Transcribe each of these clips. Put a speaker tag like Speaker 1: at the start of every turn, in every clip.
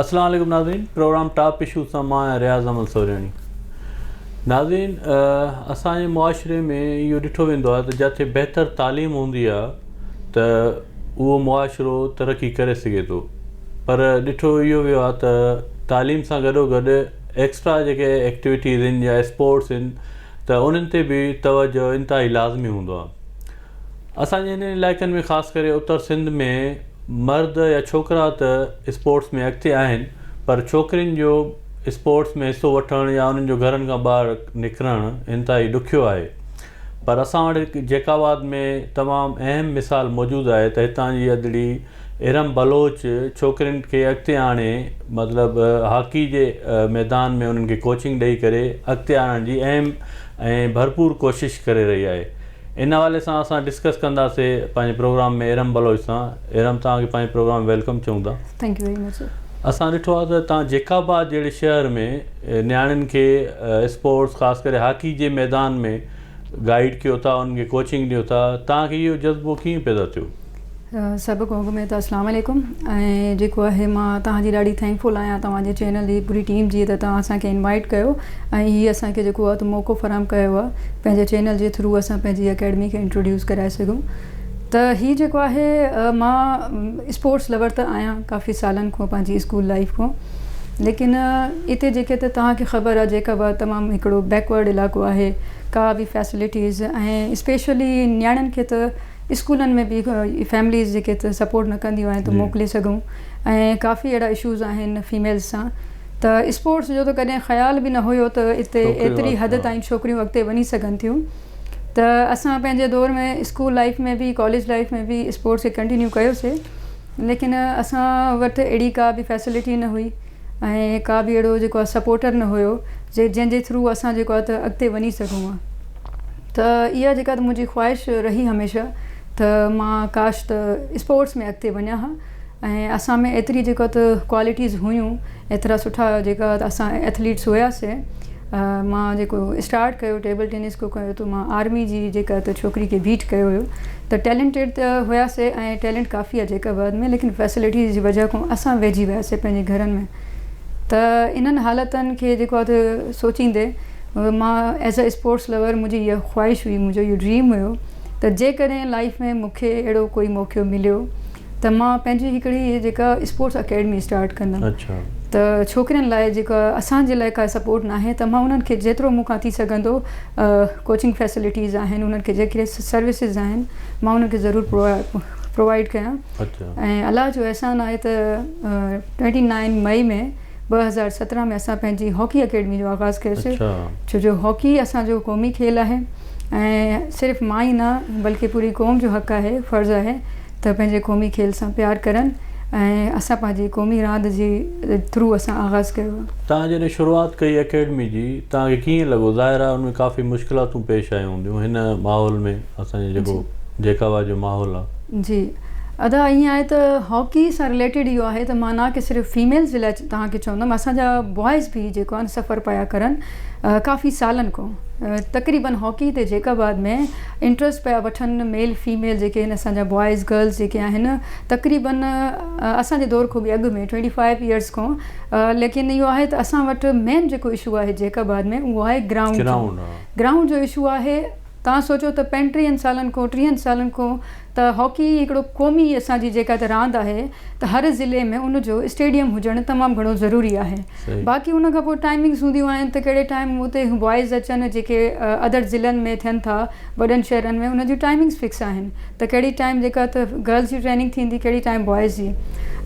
Speaker 1: السلام عليڪم ناظرين پروگرام ٽاپ اشو سان مان آهيان رياض احمد سورياڻي ناظرين اسان جي معاشري ۾ اهو ڏٺو ويندو آهي ته جتي بهتر تعليم هوندي آهي ته اهو معاشرو ترقي ڪري سگهي ٿو پر ڏٺو اهو ويو آهي ته تعليم سان گڏو گڏ ايڪسٽرا جيڪي ايڪٽيوٽيز آهن يا اسپورٽس آهن ته انهن تي به توجه انتهائي لازمي هوندو آهي اسان جي هنن علائقن ۾ خاص ڪري اتر سنڌ ۾ مرد يا ڇوڪرا ته اسپورٽس ۾ اڳتي آهن پر ڇوڪرين جو اسپورٽس ۾ حصو وٺڻ يا انهن جو گهرن کان ٻاهر نڪرڻ انتهائي ڏکيو آهي پر اسان وٽ جيڪب آباد ۾ تمام اهم مثال موجود آهي ته هتان جي ادڙي ارم بلوچ ڇوڪرين کي اڳتي آڻي مطلب هاڪي جي ميدان ۾ انهن کي ڪوچنگ ڏئي ڪري اڳتي آڻڻ جي اهم ۽ ڀرپور ڪوشش ڪري رهي آهي ان حوالي سان اسان ڊسڪس ڪنداسي پنهنجي پروگرام ۾ ارم بلوچ سان ارم توهان کي پنهنجي پروگرام ۾ welcome چئون ٿا.
Speaker 2: Thank you very much sir.
Speaker 1: اسان ڏٺو آهي ته توهان جيڪب آباد جهڙي شهر ۾ نياڻين کي اسپورٽس خاص ڪري هاڪي جي ميدان ۾ گائيڊ ڪيو ٿا انهن کي ڪوچنگ ڏيو ٿا توهان کي اهو جذبو ڪيئن پيدا ٿيو؟
Speaker 2: سڀ کان اڳ ۾ ته اسلام عليڪم ۽ جيڪو آهي مان توهان جي ڏاڍي thank فل آهيان توهان جي چينل جي پوري ٽيم جي ته توهان اسان کي انوائيٽ ڪيو ۽ هي اسان کي جيڪو آهي موقعو فراهم ڪيو آهي پنهنجي چينل جي ٿرو اسان پنهنجي اڪيڊمي کي انٽروڊيوس ڪرائي سگهون ته هي جيڪو آهي مان اسپورٽس لور ته آهيان ڪافي سالن کان پنهنجي اسڪول لائيف کان ليڪن اتي جيڪي ته توهان کي خبر آهي جيڪب آباد تمام هڪڙو بيڪورڊ علائقو آهي ڪا به فيسلٽيز ۽ اسپيشلي نياڻين کي ته اسڪولن ۾ به فيمليز جيڪي ته سپورٽ نه ڪنديون آهن ته موڪلي سگهون ۽ ڪافي اهڙا اشوز آهن فيميلز سان ته اسپورٽس جو ته ڪڏهن خيال به نه هيو ته اتي ايتري حد تائين ڇوڪريون اڳتي وڃي سگهن ٿيون ته اسان پنهنجي دور ۾ اسڪول لائف ۾ به ڪاليج لائف ۾ به اسپورٽس کي ڪنٽينيو ڪيوسي ليڪن اسان وٽ اهڙي ڪا به فيسلٽي نه هئي ۽ ڪا به اهڙو جيڪو آهي سپورٽر نه هيو جنهن جي ٿرو اسان جيڪو آهي ته اڳتي وڃي سگهون ها ته اها جيڪا ته منهنجي خواهش رهي هميشه ته مان ڪاش ته اسپورٽس ۾ اڳتي وڃان ها ۽ اسان ۾ ايتري جيڪا ته ڪوالٽيز هيون ايترا سٺا جيڪا ته اسان ايٿليٽس هياسي مان جيڪو اسٽارٽ ڪيو ٽيبل ٽينس کان ڪيو ته مان آرمي جي جيڪا ته ڇوڪري کي بيٽ ڪيو هيو ته ٽيلنٽيڊ ته هياسي ۽ ٽيلنٽ ڪافي آهي جيڪب آباد ۾ ليڪن فيسلٽيز جي وجه کان اسان ويهجي وياسي پنهنجي گهرن ۾ ته انهن حالتن کي جيڪو آهي ته سوچيندي مان ايز ا اسپورٽس لور منهنجي اها خواهش هئي منهنجو اهو ڊريم هيو ته جيڪڏهن لائيف ۾ مون کي اهڙو ڪوئي موقعو مليو ته مان پنهنجي هڪڙي جيڪا اسپورٽس اڪيڊمي اسٽارٽ ڪندم ته ڇوڪرين لاء جيڪا اسان جي لاء ڪا سپورٽ ناهي ته مان انهن کي جيترو مون کان ٿي سگهندو ڪوچنگ فيسلٽيز آهن انهن کي جيڪي سروسز آهن مان انهن کي ضرور پرووائيڊ ڪيان ۽ الله جو احسان آهي ته ٽوئنٽي نائن مئي ۾ 2017 ۾ اسان پنهنجي هاڪي اڪيڊمي جو آغاز ڪيوسي ڇو جو هاڪي اسان جو قومي کيل آهي ۽ صرف مان ئي نه بلڪه پوري قوم جو حق آهي فرض آهي ته پنهنجي قومي کيل سان پيار ڪرن ۽ اسان پنهنجي قومي راند جي ٿرو اسان آغاز ڪيو آهي.
Speaker 1: توهان جڏهن شروعات ڪئي اڪيڊمي جي توهان کي ڪيئن لڳو ظاهر آهي ان ۾ ڪافي مشڪلاتون پيش آيون هونديون هن ماحول ۾ اسان جي جيڪو جيڪب آباد جو ماحول آهي.
Speaker 2: جي ادا ائين آهي ته هاڪي سان رليٽيڊ اهو آهي ته مان نه ڪي صرف فيميلز جي لاء توهان کي چوندم اسان جا بوائز به جيڪو آهي سفر پيا ڪرن ڪافي سالن کان تقريبن هاڪي تي جيڪب آباد ۾ انٽرسٽ پيا وٺن ميل فيميل جيڪي آهن اسان جا بوائز گرلز جيڪي آهن تقريبن اسان جي دور کان به اڳ ۾ ٽوئنٽي فائيو ايئرس کان ليڪن اهو آهي ته اسان وٽ مين جيڪو اشو آهي جيڪب آباد ۾ اهو آهي گرائونڊ گرائونڊ جو اشو آهي توهان سوچو ته پنٽيهن سالن کان ٽيهن سالن کان ته هاڪي هڪڙو قومي اسان جي جيڪا ته راند آهي ته هر ضلعي ۾ ان جو اسٽيڊيم هجڻ تمام گهڻو ضروري آهي باقي ان کان پوء ٽائمنگس هونديون آهن ته ڪهڙي ٽائيم اتي بوائز اچن جيڪي ادر ضلعن ۾ ٿين ٿا وڏن شهرن ۾ ان جون ٽائمنگس فڪس آهن ته ڪهڙي ٽائيم جيڪا ته گرلز جي ٽريننگ ٿيندي ڪهڙي ٽائيم بوائز جي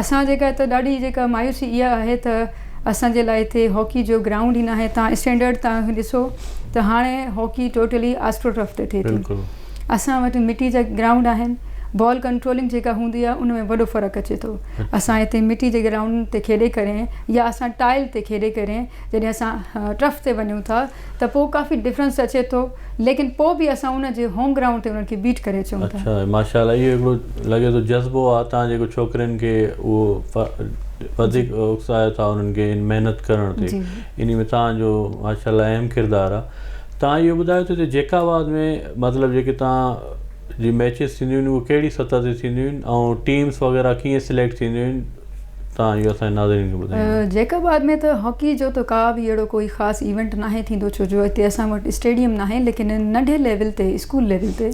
Speaker 2: اسان جيڪا ته ڏاڍي جيڪا مايوسي اها آهي ته اسان جي لاء هتي هاڪي جو گرائونڊ ئي ناهي تان اسٽينڊرڊ تان ڏسو ته هاڻي هاڪي ٽوٽلي آسٽرو ٽرف تي ٿئي ٿي اسان وٽ مٽي جا گرائونڊ آهن بال ڪنٽرولنگ جيڪا هوندي آهي ان ۾ وڏو فرق اچي ٿو اسان هتي مٽي جي گرائونڊ تي کيڏي ڪري يا اسان ٽائل تي کيڏي ڪري جڏهن اسان ٽرف تي وڃون ٿا ته پوء ڪافي ڊفرنس اچي ٿو ليڪن پوء به اسان ان جي هوم گرائونڊ تي انهن کي بيٽ ڪري اچون ٿا.
Speaker 1: اڇا ماشاء الله اهو هڪڙو لڳي ٿو جذبو آ تان جيڪو ڇوڪرين کي اهو وڌيڪ اڪسايو ٿا انهن کي ان محنت ڪرڻ تي انهي ۾ تان جو ماشاء الله اهم ڪردار آ تان اهو ٻڌايو ته جيڪب آباد ۾ مطلب جيڪي تان جي ميچز ٿينديون آهن اهي ڪهڙي سطح تي ٿينديون آهن ۽ ٽيمز وغيره ڪيئن سليڪٽ ٿينديون آهن. توهان اهو اسان جي ناظرين کي ٻڌائيندا.
Speaker 2: جيڪب آباد ۾ ته هاڪي جو ته ڪا به اهڙو ڪوئي خاص ايونٽ ناهي ٿيندو ڇو جو هتي اسان وٽ اسٽيڊيم ناهي ليڪن ننڍي ليول تي اسڪول ليول تي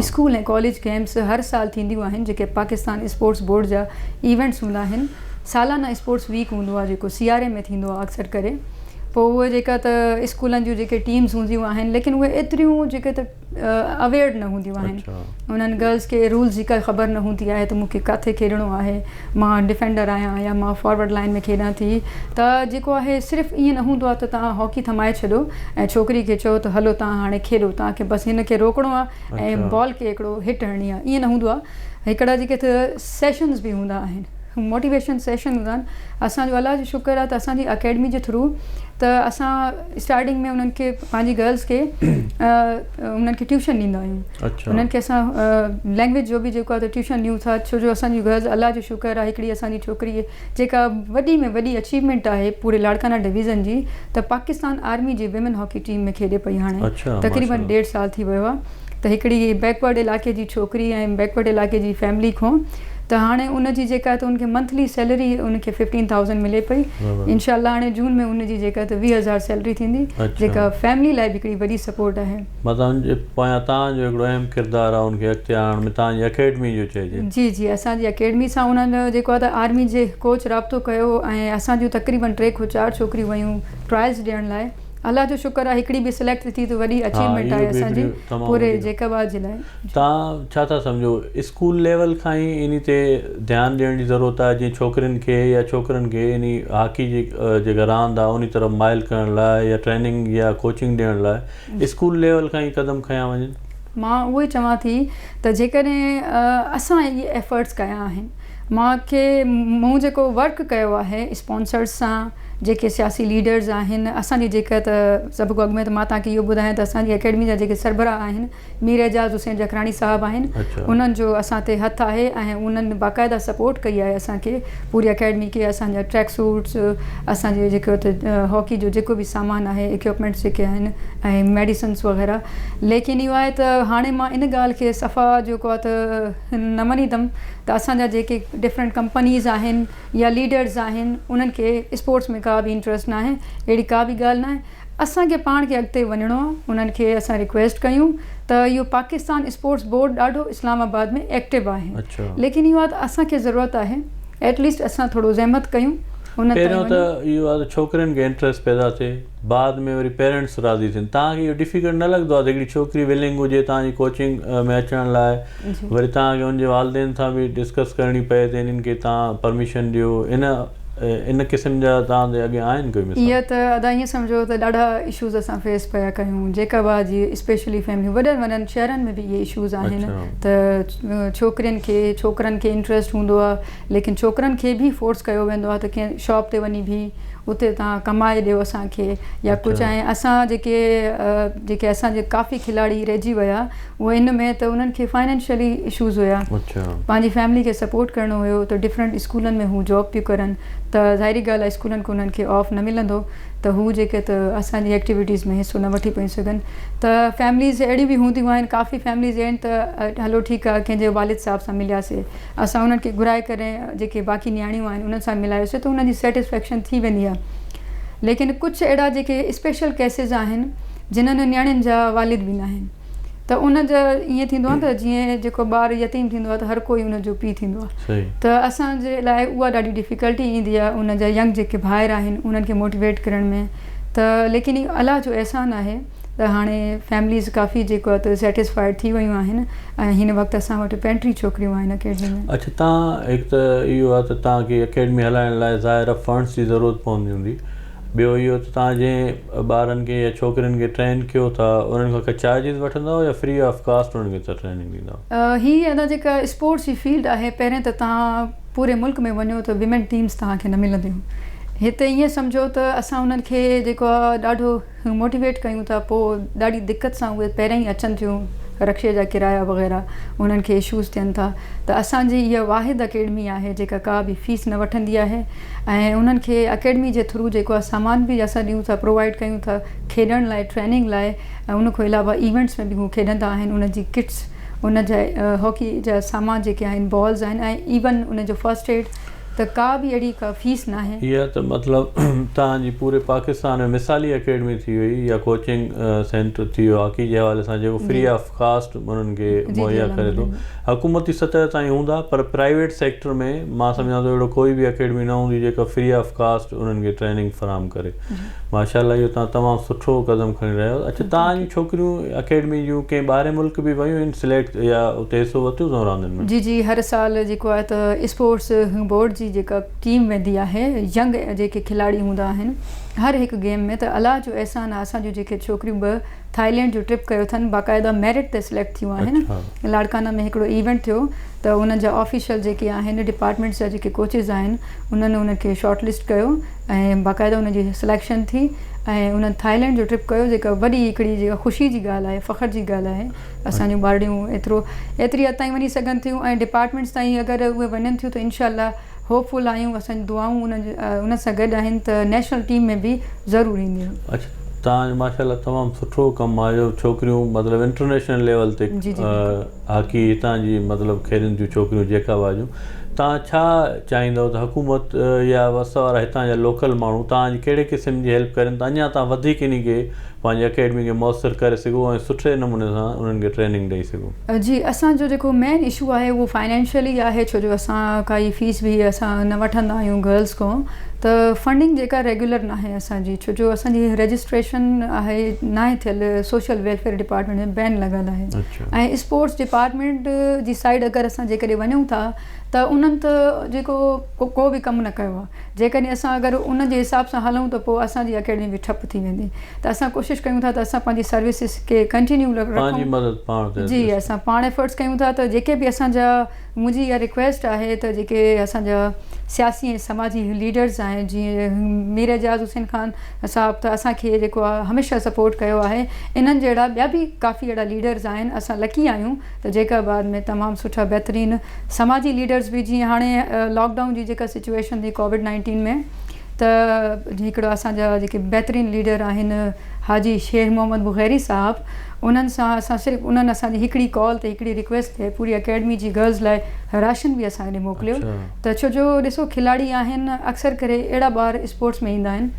Speaker 2: اسڪول ۽ ڪاليج گيمس هر سال ٿينديون آهن جيڪي پاڪستان اسپورٽس بورڊ جا ايونٽس هوندا آهن سالانه اسپورٽس ويڪ هوندو آهي جيڪو سياري ۾ ٿيندو آهي اڪثر ڪري پوء اهي جيڪا ته اسڪولن جون جيڪي ٽيمز هونديون آهن ليڪن اهي ايتريون جيڪي ته اويئر نه هونديون آهن انهن گرلز کي رولز جي ڪا خبر نه هوندي آهي ته مونکي ڪاٿي کيڏڻو آهي مان ڊفينڊر آهيان يا مان فارورڊ لائن ۾ کيڏان ٿي ته جيڪو آهي صرف ائين نه هوندو آهي ته توهان هاڪي ٿمائي ڇڏو ۽ ڇوڪري کي چئو ته هلو توهان هاڻي کيڏو توهان کي بس هن کي روڪڻو آهي ۽ بال کي هڪڙو هٽ هڻڻي آهي ائين نه هوندو آهي هڪڙا جيڪي سيشنز به هوندا آهن موٽيويشن سيشن هوندا آهن اسان جو الله جو شڪر آهي ته اسان جي اڪيڊمي جي ٿرو ته اسان اسٽارٽنگ ۾ انهن کي پنهنجي گرلس کي انهن کي ٽيوشن ڏيندا آهيون انهن کي اسان لينگويج جو به جيڪو آهي ٽيوشن ڏيون ٿا ڇو جو اسان جي گرلس الله جو شڪر آهي هڪڙي اسان جي ڇوڪري جيڪا وڏي ۾ وڏي اچيومينٽ آهي پوري لاڙڪانا ڊويزن جي ته پاڪستان آرمي جي ويمن هاڪي ٽيم ۾ کيڏي پئي هاڻي تقريبن ڏيڍ سال ٿي ويو آهي ته هڪڙي بيڪورڊ علائقي جي ڇوڪري ۽ بيڪورڊ علائقي جي فيملي کان ته هاڻي ان جي جيڪا ته ان کي منٿلي سيلري ان کي ففٽين ٿائوزنڊ ملي پئي انشاء الله هاڻي جون ۾ ان جي جيڪا ته 20000 سيلري ٿيندي جيڪا فيملي لاء به هڪڙي وڏي سپورٽ آهي.
Speaker 1: مطلب ان جي پويان توهان جو هڪڙو اهم ڪردار آهي ان کي اڳتي آڻڻ ۾ توهان جي اڪيڊمي جو چئجي.
Speaker 2: جي جي اسان جي اڪيڊمي سان انهن جيڪو آهي ته آرمي جي ڪوچ رابطو ڪيو ۽ اسان جون تقريبن 3 کان 4 ڇوڪريون ويون ٽرائلز ڏيڻ لاء الله جو شڪر آهي هڪڙي به سليڪٽ ٿي ته وڏي اچيومينٽ آهي اسان جي پوري جيڪب آباد جي لاء.
Speaker 1: توهان ڇا ٿا سمجهو اسڪول ليول کان ئي انهي تي ڌيان ڏيڻ جي ضرورت آهي جيئن ڇوڪرين کي يا ڇوڪرن کي انهي هاڪي جي جيڪا راند آهي انهي طرف مائل ڪرڻ لاء يا ٽريننگ يا ڪوچنگ ڏيڻ لاء اسڪول ليول کان ئي قدم کنيا وڃن.
Speaker 2: مان اهو ئي چوان ٿي ته جيڪڏهن اسان اهي ايفرٽس ڪيا آهن مان کي مون جيڪو ورڪ ڪيو آهي اسپانسرز سان جيڪي سياسي ليڊرز آهن اسان جي جيڪا ته سڀ کان اڳ ۾ ته مان توهان کي اهو ٻڌايان ته اسان جي اڪيڊمي جا جيڪي سربراهه آهن مير اعجاز حسين جکراڻي صاحب آهن انهن جو اسان تي هٿ آهي ۽ انهن باقاعده سپورٽ ڪئي آهي اسان کي پوري اڪيڊمي کي اسان جا ٽريڪ سوٽس اسان جي جيڪو ته هاڪي جو جيڪو به سامان آهي اڪيوپمينٽس جيڪي آهن ۽ ميڊيسنس وغيره ليڪن اهو آهي ته هاڻي مان ان ڳالهه کي صفا جيڪو آهي ته نه مڃيندم ته اسان جا جيڪي ڊفرنٽ ڪمپنيز آهن يا ليڊرز آهن انهن کي اسپورٽس ۾ ڪا به انٽرسٽ ناهي اهڙي ڪا به ڳالهه ناهي اسان کي پاڻ کي اڳتي وڃڻو آهي انهن کي اسان رڪويسٽ ڪيون ته اهو پاڪستان اسپورٽس بورڊ ڏاڍو اسلام آباد ۾ ايڪٽو آهي ليڪن اهو آهي ته اسان کي ضرورت آهي ايٽ ليسٽ اسان ٿورو زحمت ڪيون
Speaker 1: ان تائين پهريون ته اهو آهي ته ڇوڪرين کي انٽرسٽ پيدا ٿئي بعد ۾ وري پيرنٽس راضي ٿين توهان کي اهو ڊفيڪلٽ نه لڳندو آهي ته هڪڙي ڇوڪري ولنگ هجي توهان جي ڪوچنگ ۾ اچڻ لاء وري توهان کي ان جي والدين سان به ڊسڪس ڪرڻي پئي ته انهن کي توهان پرميشن ڏيو ان ان قسم جا توهان جي اڳيان آهن ڪوئي مثال؟
Speaker 2: اها ته ادا ائين سمجهو ته ڏاڍا اشوز اسان فيس پيا ڪيون جيڪب آباد جي اسپيشلي فيمليون وڏن وڏن شهرن ۾ به اهي اشوز آهن ته ڇوڪرين کي ڇوڪرن کي انٽريسٽ هوندو آهي ليڪن ڇوڪرن کي به فورس ڪيو ويندو آهي ته ڪنهن شاپ تي وڃي بيهه اتي توهان ڪمائي ڏيو اسان کي يا ڪجهه ۽ اسان جيڪي جيڪي اسان جي ڪافي کلاڙي رهجي ويا اهي ان ۾ ته انهن کي فائنينشلي اشوز هيا پنهنجي فيملي کي سپورٽ ڪرڻو هيو ته ڊفرنٽ اسڪولن ۾ هو جاب پيون ڪرن ته ظاهري ڳالهه آهي اسڪولن کان انهن کي آف نه ملندو ته هو جيڪي ته اسان جي ايڪٽيوٽيز ۾ حصو نه وٺي پيون سگهن ته فيمليز اهڙيون به هونديون آهن ڪافي فيمليز آهن ته هلو ٺيڪ آهي ڪنهن جي والد صاحب سان ملياسي اسان انهن کي گهرائي ڪري جيڪي باقي نياڻيون آهن انهن سان ملايوسي ته انهن جي سيٽسفيڪشن ٿي ويندي آهي ليڪن ڪجهه اهڙا جيڪي اسپيشل ڪيسز آهن جنھن نياڻين جا والد به ناهن ته ان جا ائين ٿيندو آهي ته جيئن جيڪو ٻار يتيم ٿيندو آهي ته هر ڪوئي ان جو پيء ٿيندو آهي ته اسان جي لاء اها ڏاڍي ڊفيڪلٽي ايندي آهي ان جا ينگ جيڪي ڀائر آهن انهن کي موٽيويٽ ڪرڻ ۾ ته ليڪن اهو الله جو احسان آهي ته هاڻي فيمليز ڪافي جيڪو آهي ته سيٽسفائيڊ ٿي ويون آهن ۽ هن وقت اسان وٽ 35 ڇوڪريون آهن اڪيڊمي ۾.
Speaker 1: اڇا تان هڪ ته اهو آهي ته تان کي اڪيڊمي هلائڻ لاء ظاهر آهي فنڊس جي ضرورت پوندي هوندي ٻيو اهو ته توهان جنهن ٻارن کي يا ڇوڪرين کي ٽرين ڪيو ٿا انهن کان ڪا چارجز وٺندا آهيو يا فري آف ڪاسٽ انهن کي توهان ٽريننگ ڏيندا
Speaker 2: آهيو؟ هي ادا جيڪا اسپورٽس جي فيلڊ آهي پهرين ته توهان پوري ملڪ ۾ وڃو ته ويمن ٽيمز توهان کي نه ملنديون هتي ائين سمجهو ته اسان انهن کي جيڪو آهي ڏاڍو موٽيويٽ ڪيون ٿا پوء ڏاڍي دقت سان اهي پهريان ئي اچن ٿيون رڪشي جا ڪرايا وغيره انهن کي اشوز ٿين ٿا ته اسان جي اها واحد اڪيڊمي آهي جيڪا ڪا به فيس نه وٺندي آهي ۽ انهن کي اڪيڊمي جي ٿرو جيڪو آهي سامان به اسان ڏيون ٿا پرووائيڊ ڪيون ٿا کيڏڻ لاء ٽريننگ لاء ۽ ان کان علاوه ايونٽس ۾ به هو کيڏندا آهن انهن جي ڪٽس ان جا هاڪي جا سامان جيڪي آهن بالز آهن ۽ ايون ان جو فرسٽ ايڊ ته ڪا به اهڙي ڪا فيس ناهي.
Speaker 1: اها ته مطلب توهان جي پوري پاڪستان ۾ مثالي اڪيڊمي ٿي وئي يا ڪوچنگ سينٽر ٿي ويو هاڪي جي حوالي سان جيڪو فري آف ڪاسٽ انهن کي مهيا ڪري ٿو. حڪومتي سطح تائين هوندا پر پرائيويٽ سيڪٽر ۾ مان سمجهان ٿو اهڙو ڪوئي به اڪيڊمي نه هوندي جيڪا فري آف ڪاسٽ انهن کي ٽريننگ فراهم ڪري. ماشاء الله اهو توهان تمام سٺو قدم کڻي رهيا آهيو. اڇا توهان جون ڇوڪريون اڪيڊمي جون ڪنهن ٻاهرين ملڪ به ويون آهن سليڪٽ يا اتي حصو ورتيون اٿئون راندين ۾؟
Speaker 2: جي جي هر سال جيڪو آهي ته اسپورٽس بورڊ جي جيڪا ٽيم ويندي آهي ينگ جيڪي کلاڙي هوندا آهن هر هڪ گيم ۾ ته الله جو احسان آهي اسان جون جيڪي ڇوڪريون به ٿائيلينڊ جو ٽرپ ڪيو اٿن باقاعده ميرٽ تي سليڪٽ ٿيون آهن لاڙڪانا ۾ هڪڙو ايونٽ ٿيو ته انهن جا آفيشل جيڪي آهن ڊپارٽمينٽس جا جيڪي ڪوچز آهن انهن انهن کي شارٽ لسٽ ڪيو ۽ باقاعده انهن جي سليڪشن ٿي ۽ انهن ٿائيلينڊ جو ٽرپ ڪيو جيڪا وڏي هڪڙي جيڪا خوشي جي ڳالهه آهي فخر جي ڳالهه آهي اسان جون ٻارڙيون ايترو ايتري حد تائين وڃي سگهن ٿيون ۽ ڊپارٽمينٽس تائين اگر اهي وڃن ٿيون ته انشاء الله هوپ فل آهيون اسان جون دعائون انهن سان گڏ آهن ته نيشنل ٽيم ۾ به ضرور اينديون.
Speaker 1: اڇا توهان جو ماشاءالله تمام سٺو ڪم آهي جو ڇوڪريون مطلب انٽرنيشنل ليول تي هاڪي هتان جي مطلب کيڏن ٿيون ڇوڪريون جيڪب آباد جون توهان ڇا چاهيندؤ ته حڪومت يا وس وارا هتان جا لوڪل ماڻهو توهان جي ڪهڙي قسم جي هيلپ ڪرين ته اڃا توهان وڌيڪ انهي کي پنهنجي اڪيڊمي کي موثر ڪري سگهو ۽ سٺي نموني سان انهن کي ٽريننگ ڏئي سگهو.
Speaker 2: جي اسان جو جيڪو مين اشو آهي اهو فائنينشلي آهي ڇو جو اسان ڪائي فيس به اسان نه وٺندا آهيون گرلس کان ته فنڊنگ جيڪا ريگيولر ناهي اسان جي ڇو جو اسان جي رجسٽريشن آهي ناهي ٿيل سوشل ويلفيئر ڊپارٽمينٽ ۾ بين لڳل آهي ۽ اسپورٽس ڊپارٽمينٽ جي سائيڊ اگر اسان جيڪڏهن وڃون ٿا ته انهن ته جيڪو ڪو به ڪم نه ڪيو آهي جيڪڏهن اسان اگر ان جي حساب سان هلون ته پوء اسان جي اڪيڊمي به ٺپ ٿي ويندي ته اسان ڪوشش ڪيون ٿا ته اسان پنهنجي سروسز کي ڪنٽينيو
Speaker 1: پنهنجي
Speaker 2: رکون
Speaker 1: مدد پاڻ تي
Speaker 2: جي اسان پاڻ ايفرٽس ڪيون ٿا ته جيڪي به اسان جا منهنجي اها رڪويسٽ آهي ته جيڪي اسان جا سياسي ۽ سماجي ليڊرز آهن جيئن مير اعجاز حسين خان صاحب ته اسان کي جيڪو آهي هميشه سپورٽ ڪيو آهي انهن جهڙا ٻيا به ڪافي اهڙا ليڊرز آهن اسان لڪي آهيون ته جيڪب آباد ۾ تمام سٺا بهترين سماجي ليڊرز به جيئن هاڻي لاڪ ڊائون جي جيڪا سچوئيشن ٿي ڪووڊ نائنٽين ۾ ته هڪڙو اسان جا جيڪي بهترين ليڊر آهن حاجي شير محمد بغيري صاحب انهن سان اسان صرف انهن اسان جي هڪڙي ڪال تي هڪڙي رڪويسٽ تي پوري اڪيڊمي جي گرلز لاء راشن به اسان ڏي موڪليو ته ڇو جو ڏسو کلاڙي آهن اڪثر ڪري اهڙا ٻار اسپورٽس ۾ ايندا آهن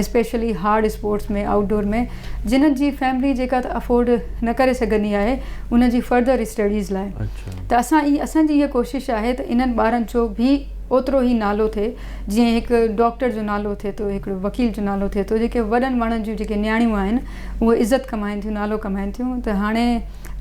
Speaker 2: specially hard sports ۾ outdoor ۾ جنھن جي فيملي جيڪا ته افورڊ نه ڪري سگهندي آهي انهن جي فردر اسٽڊيز لاء ته اسان اسان جي اها ڪوشش آهي ته انهن ٻارن جو به اوترو ئي نالو ٿئي جيئن هڪ ڊاڪٽر جو نالو ٿئي ٿو هڪڙو وڪيل جو نالو ٿئي ٿو جيڪي وڏن ماڻهن جون جيڪي نياڻيون آهن اهي عزت ڪمائن ٿيون نالو ڪمائن ٿيون ته هاڻي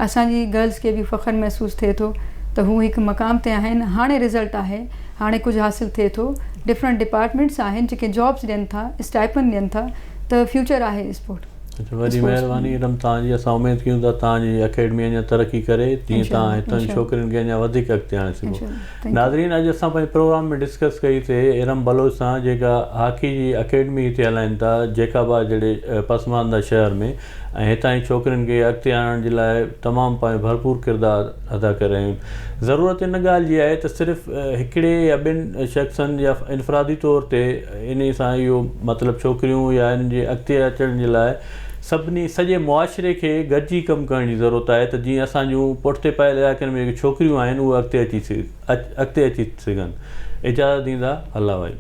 Speaker 2: اسان جي گرلز کي به فخر محسوس ٿئي ٿو ته هو هڪ مقام تي آهن هاڻي رزلٽ آهي هاڻي ڪجهه حاصل ٿئي ٿو ڊفرنٽ ڊپارٽمينٽس آهن جيڪي جابس ڏين ٿا اسٽائپن ڏين ٿا ته فيوچر آهي اسپورٽ
Speaker 1: اچا وڏي مهرباني ارم توهان جي اسان اميد ڪيون ٿا توهان جي اڪيڊمي اڃا ترقي ڪري جيئن توهان هتان جي ڇوڪرين کي اڃا وڌيڪ اڳتي آڻي سگهو ناظرين اڄ اسان پنهنجي پروگرام ۾ ڊسڪس ڪئي سي ارم بلوچ سان جيڪا هاڪي جي اڪيڊمي هتي هلائين ٿا جيڪب آباد جهڙي پسمانده شهر ۾ ۽ هتان جي ڇوڪرين کي اڳتي آڻڻ جي لاء تمام پنهنجو ڀرپور ڪردار ادا ڪري رهيون آهن. ضرورت ان ڳالهه جي آهي ته صرف هڪڙي يا ٻن شخصن يا انفرادي طور تي انهي سان اهو مطلب ڇوڪريون يا انهن جي اڳتي اچڻ جي لاء سڀني سڄي معاشري کي گڏجي ڪم ڪرڻ جي ضرورت آهي ته جيئن اسان جون پٺتي پيل علائقن ۾ جيڪي ڇوڪريون آهن اهي اڳتي اچي اڳتي اچي سگهن. اجازت ڏيندا الله وائي.